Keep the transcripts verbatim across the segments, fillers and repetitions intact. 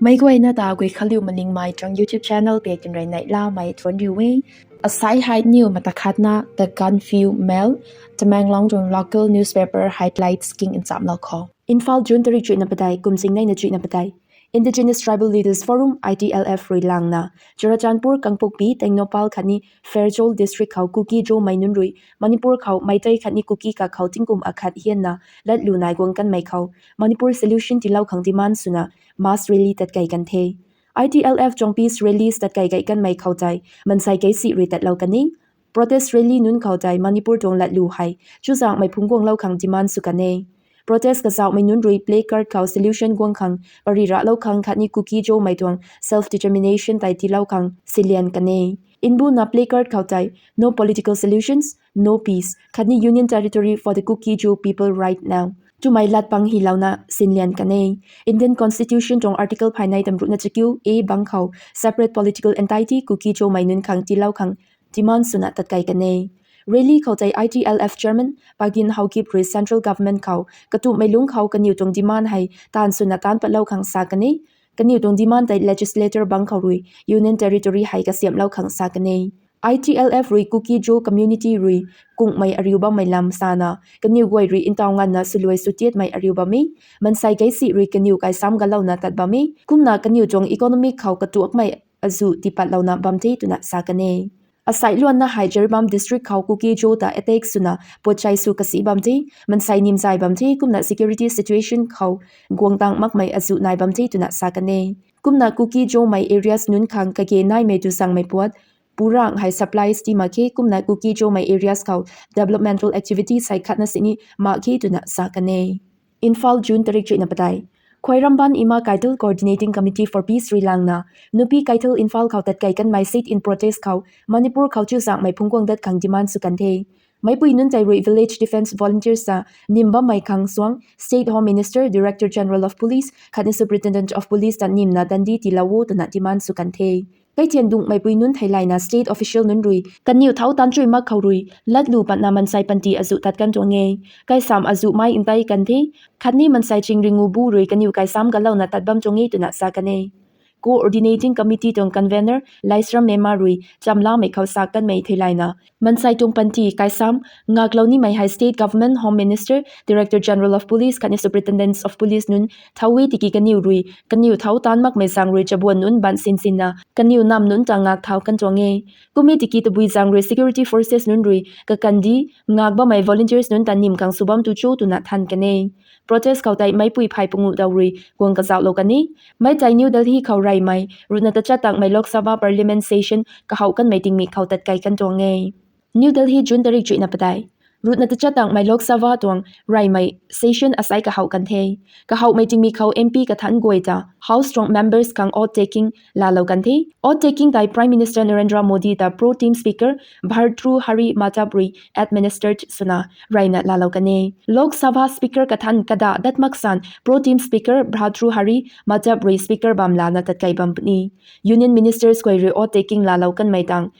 Meic guayna ta Guikhanliu Malingmei tuang YouTube channel pei tinrui neihlamei thuanc riu e. Asai hei niw mata khatna The Gaanphiu Mail, Tamenglong tuang local newspaper highlights king nchamlou khou. Imphal, June tarik chuihna padeih, kum zingneina chuihna padeih. Indigenous Tribal Leaders Forum, I T L F rui langna, Churachandpur, Kangpokpi, Tengnoupal khatni Pherzawl district khou Kuki-Zomei nunc rui Manipur khou Meitei khatni Kuki kakhou tingkum akhat hianna latlu nai guang kanmei khou Manipur solution tiilou khang demand swna mass rally tatkei kan the. I T L F tuang peace rallies tatkei kai kanmei khou tei mansei keisi rui tatlou kan e. Protest rally nunc khou tei Manipur tuang latlu hei chuzaenghmei phungc guanglou khang demand sw kan e. Protest kazauhmei nunc rui placard khou solution guang khang, pary raclou khang khatni Kuki-Zomei tuang self determination tei tiilou khang silian kan e. Mbuna placard khou tei No political solutions, no peace khatni Union Territory for the Kuki-Zo people right now twmei lat pang hylouna silian kan e. Indian Constitution tuang article phay nei tamruhna chakiu A bang khou separate political entity Kuki-Zomei nunc khang tiilou khang demand swna tatkei kan e. Rally khou tei I T L F chairman Pagin Haokip rui central government khou katumhmei lungc khou kaniw tuang demand hei taanv swna taanc patlou khang sa kan e. Kaniw tuang demand tei legislator bang khou rui Union Territory hei kasiamhlou khang sa kan e. I T L F rui Kuki-Zo community rui kunghmei ariu bammei lam sana, kaniw guay rui ntaw nganvna swluai swtiatmei ariu bam e. Mansei keisi rui kaniw kaisam galouna tat bam e. Kumna kaniw tuang economic khou katuakmei azuh tipatlouna bam the twna sa kan e. Asai luanna hei Jiribam district khou Kuki-Zo ta attack swna puatchai sw kasi bam the, mansei nimzay bam the, kumna security situation khou guang tang makmei azuh nai bam the twna sa kan e. Kumna Kuki-Zomei areas nunc khang kage naimei tu zangmei puat, purang hei supplies ti mak khe, kumna Kuki-Zomei areas khou developmental activities hei khatna sini mak khe twna sa kan e. Imphal, June tarik chuihna padeih. Khwairamband Ima Kaithal Coordinating Committee for Peace rui langna, Nupi Kaithal Imphal khou tatkei kanmei sit-in protest khou Manipur khou chuzaenghmei phungc guang dat khang demand sw kan the. Meipui nunc tei rui village defence volunteers ta nim bammei khang suang State Home Minister, Director General of Police khatni Superintendent of Police ta nimna dandi tiilou o twna demand sw kan the. Kaithian dungh meipui nunc theilayna state official nunc rui kaniw thau taanchuy mak khou rui latlu patna mansei panty azuh tat kan tuang e. Kaisam azuh mai ntei kan the, khatni mansei chingringu bu rui kaniw kaisam galouna tat bam tuang e twna sa kan e. Coordinating Committee tuang convener Laisram Mema rui chamlamei khou sa kanmei theilayna, mansei tuang panty kaisam ngaklou nimei hei State Government, Home Minister, Director General of Police khatni Superintendents of Police nunc thau e tiki kaniw rui kaniw thau taanc makmei zaeng rui chabuan nunc ban sinsinna kaniw nam nunc ta ngak thau kan tuang e. Kum e tiki tabui zaeng rui security forces nunc rui kakandi ngak bammei volunteers nunc ta nim khang sw bam tu cho twna than kan e. Protest khou tei meipui phay panguh daw rui guang kazauhlou kan e. Mei tei New Delhi khou reymei ruhna tachat tangmei Lok Sabha Parliament session kahouh kanmei tingmik khou tatkei kan tuang e. New Delhi, June tarik chuihna padeih. Ruhna tachat tangmei Lok Sabha tuang reymei session asai kahouh kan the. Kahouhmei tingmik khou M P kathanc guay ta House tuang members khang oath taking laalou kan the. Oath taking tei Prime Minister Narendra Modi ta pro tem Speaker Bhartrihari Mahtap rui administered swna reyna laalou kan e. Lok Sabha Speaker kathanc kada dat mak san pro tem Speaker Bhartrihari Mahtap rui Speaker bam lana tatkei bam puni. Union Ministers guay rui oath taking laalou kanmei tang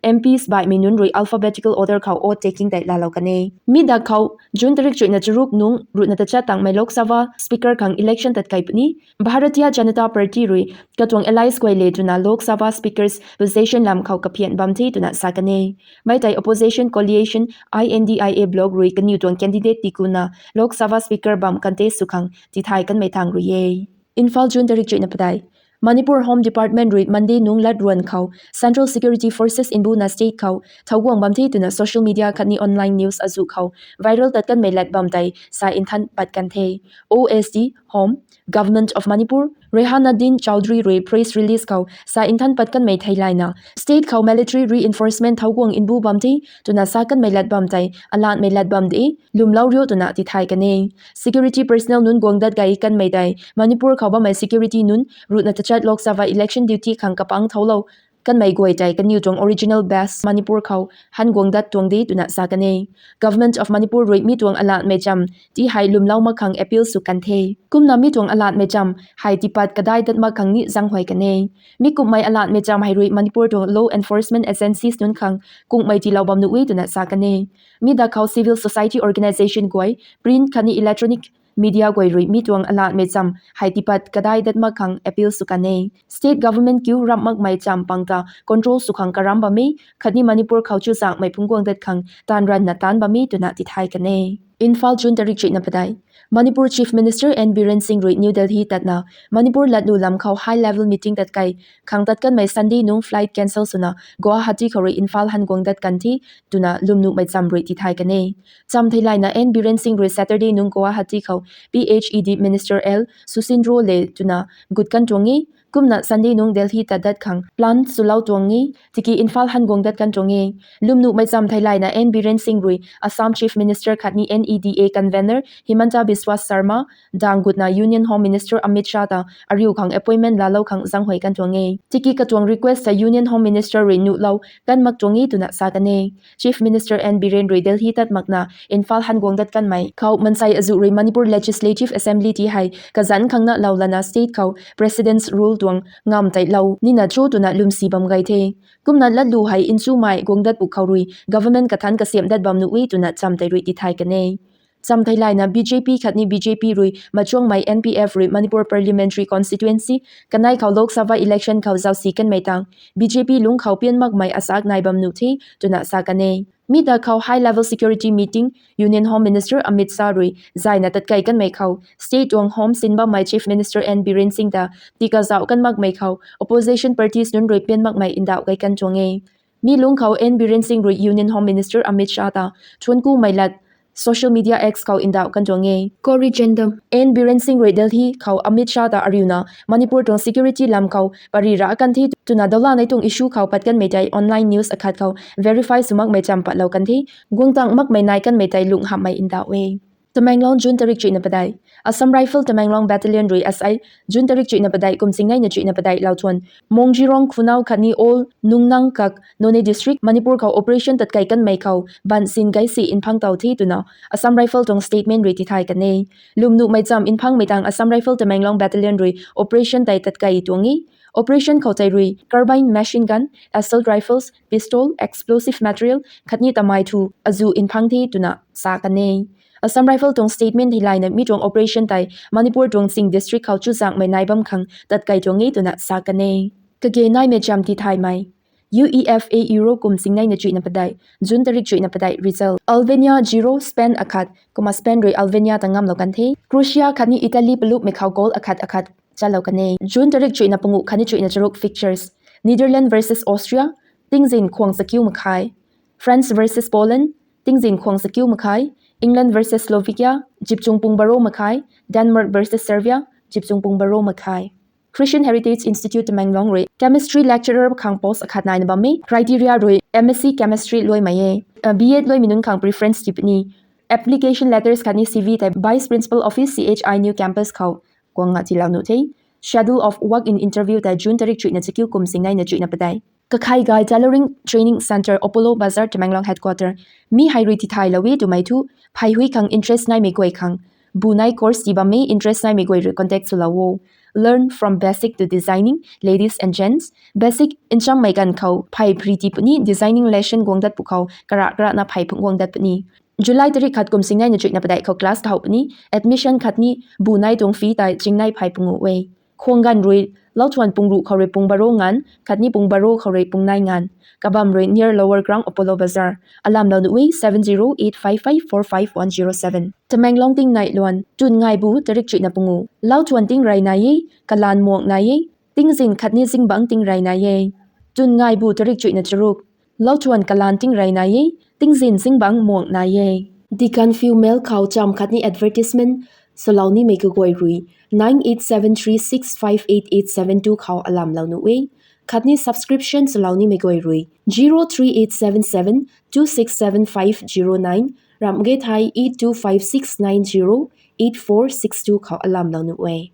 M Ps baihmei nunc rui alphabetical order khou oath taking tei laalou kan e. Mi dak khou June tarik chuihna charuk nung ruhna tachat tangmei Lok Sabha Speaker khang election tatkei puni. Bharatiya Janata Party rui katuang allies guay le twna Lok Sabha Speaker's position lam khou kaphian bam the twna sa kan e. Mei tei opposition coalition I N D I A bloc rui kaniw tuang candidate tikuna Lok Sabha Speaker bam contest sw khang tithay kanmei thang rui e. Imphal, June tarik chuihna padeih. Manipur Home Department rui Monday nung lat ruan khou Central Security Forces mbuna state khou thau guang bam the twna social media khatni online news azuh khou viral tat kanmei lat bam tei sa nthan pat kan the. O S D, Home, Government of Manipur, Rehanuddin Chowdhury rui press release khou sa nthan pat kanmei theilayna, state khou military reinforcement thau guang mbu bam the twna sa kanmei lat bam tei alatmei lat bam de, lwmlou riu twna tithay kan e. Security personnel nunc guang dat gay kanmei tei Manipur khou bammei security nunc ruhna tachat Lok Sabha election duty khang kapang thoulou kanmei guay tei kaniw tuang original base Manipur khou han guang dat tuang de twna sa kan e. Government of Manipur rui mi tuang alatmei cham ti hei lwmlou mak khang appeal sw kan the. Kumna mi tuang alatmei cham hei tiipat kadai dat mak khang ni zaenghuay kan e. Mi kumhmei alatmei cham hei rui Manipur tuang law enforcement agencies nunc khang kunghmei tiilou bam nuh e twna sa kan e. Mi dak khou civil society organisation guay, print khatni electronic media guay rui mi tuang alatmei cham hei tipat kadai dat mak khang appeal sw kan e. State government kiu ramh makmei cham pang ta control sw khang karam bam e, khatni Manipur khou chuzaenghmei phungc guang dat khang taanv ranvna taanc bam e twna tithay kan e. Imphal, June tarik chuihna padeih. Manipur Chief Minister N Biren Singh rui New Delhi tatna Manipur latlu lam khou high level meeting tat kei khang tat kanmei Sunday nungc flight cancel swna Guwahati khou rui Imphal han guang dat kan the twna lwmnuhmei cham rui tithay kan e. Cham theilayna N Biren Singh rui Saturday nungc Guwahati khou P H E D Minister L Susindro le twna gut kan tuang e. Kumna Sunday nungc Delhi tat dat khang plan swlou tuang e, tiki Imphal han guang dat kan tuang e. Lwmnuhmei cham theilayna N Biren Singh rui Assam Chief Minister khatni N E D A convener Himanta Biswa Sarma dang gutna Union Home Minister Amit Shah ta ariu khang appointment laalou khang zaenghuay kan tuang e. Tiki katuang request ta Union Home Minister rui nuhlou kan mak tuang e twna sa kan e. Chief Minister N Biren rui Delhi tat makna Imphal han guang dat kanmei khou mansei azuh rui Manipur Legislative Assembly ti hei kazanc khang na lou lana state khou President's Rule tuang ngamv tei lou nina cho twna lwmsi bam gay the. Kumna latlu hei nchumei guang dat pwkhou rui government kathanc kasiamh dat bam nuh e twna cham tei rui tithay kan e. Cham theilayna B J P khatni B J P rui machuangmei N P F rui Manipur Parliamentary Constituency kanei khou Lok Sabha election khou zausi kanmei tang B J P lungc khou pian makmei asak nai bam nuh the twna sa kan e. Mi ta khou high level security meeting Union Home Minister Amit Shah rui zayna tatkei kanmei khou state tuang home sin bammei Chief Minister N Biren Singh ta tikazauh kan makmei khou opposition parties nunc rui pian makmei ndauh gay kan tuang e. Mi lungc khou N Biren Singh rui Union Home Minister Amit Shah ta thuanc kumei lat social media X khou ndauh kan tuang e. Corrigendum. N Biren Singh rui Delhi khou Amit Shah ta ariuna Manipur tuang security lam khou pary ra kan the twna dawla nei tuang issue khou pat kanmei tei online news akhat khou verify sw makmei cham patlou kan the. Guang tang makmei nai kanmei tei lung hamhmei ndauh e. Tamenglong, June tarik chuihna padeih. Assam Rifle Tamenglong Battalion rui asai June tarik chuihna padeih kum singneina chuihna padeih lou thuan Mongjirong, Khunau khatni Old Nungnang kak Noney District, Manipur khou operation tatkei kanmei khou ban sin gay si nphang tow the twna Assam Rifle tuang statement rui tithay kan e. Lwmnuhmei cham nphangmei tang Assam Rifle Tamenglong Battalion rui operation tei tatkei tuang e. Operation khou tei rui carbine, machine gun, assault rifles, pistol, explosive material khatni tamei thu azuh nphang the twna sa kan e. Assam Rifle tuang statement theilayna mi tuang operation tei Manipur tuang ching district khou chuzaenghmei nai bam khang tatkei tuang e twna sa kan e. Kage naimei cham tithaymei. U E F A Euro kum singneina chuihna padeih, June tarik chuihna padeih result. Albania zero, Spain akhat, kumna Spain rui Albania ta ngamlou kan the. Croatia khatni Italy palupmei khou goal akhat akhat chalou kan e. June tarik chuihna panguh khatni chuihna charuk fixtures. Netherlands versus Austria, tingzin khwang chakiu makhai. France versus Poland, tingzin khwang chakiu makhai. England versus Slovakia, zipchung pung baro makhai. Denmark versus Serbia, zipchung pung baro makhai. Christian Heritage Institute Tamenglong rui chemistry lecturer khang post akhat naina bam e. Criteria rui M S C chemistry luaimei e. B Ed luaimei nunc khang preference ti puni. Application letters khatni C V tei Vice Principal Office C H I New Campus khou guang nga tilou nuh the. Schedule of work in interview tei June tarik chuihna chakiu kum singneina chuihna padeih. Kakhai Gai Tailoring Training Centre, Apollo Bazar, Tamenglong Headquarter. Mi hei rui tithaylou e twmei thu, phey hui khang interest naimei guay khang bu nai course ti bam e, interest naimei guay rui contact swlou o. Learn from basic to designing, ladies and gents. Basic nchammei ganv khou phey phri ti puni, designing lesson guang dat pwkhou kara karana phey phungc guang dat puni. July tarik khat kum singneina chuihna padeih khou class tahow puni. Admission khatni bu nai tuang fee tei chingnei phey panguh e. Khwang ganv rui, louthuan pung ruh khou rui pung baro nganv khatni pung baro khou rui pung nai nganv. Kabam rui near Lower Ground, Apollo Bazar. Alamlou nuh e seven zero eight five five four five one zero seven. Tamenglong tingnai luan. Tun ngaibu tarik chuihna panguh, louthuan tingrey nai e, kalan muang nai e. Tingzin khatni zingbangc tingrey nai e. Tun ngaibu tarik chuihna charuk, louthuan kalan tingrey nai e, tingzin zingbangc muang nai e. The Gaanphiu Mail khou cham khatni advertisement swlou nimei kaguay rui nine eight seven three six five eight eight seven two khou alamlou nuh e. Khatni subscription swlou nimei guay rui zero three eight seven seven two six seven five zero nine, ramh ge thei eight two five six nine zero eight four six two khou alamlou nuh e.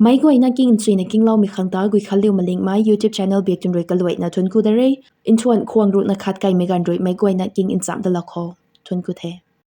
Meic guayna king nchuina kingloumei khang ta Guikhanliu Malingmei YouTube channel biak tun rui kaluaina thuanc ku da re. Nthuan khwang ruhna khat kaimei ganv rui meic guayna king nchamh dalou khou thuanc ku the.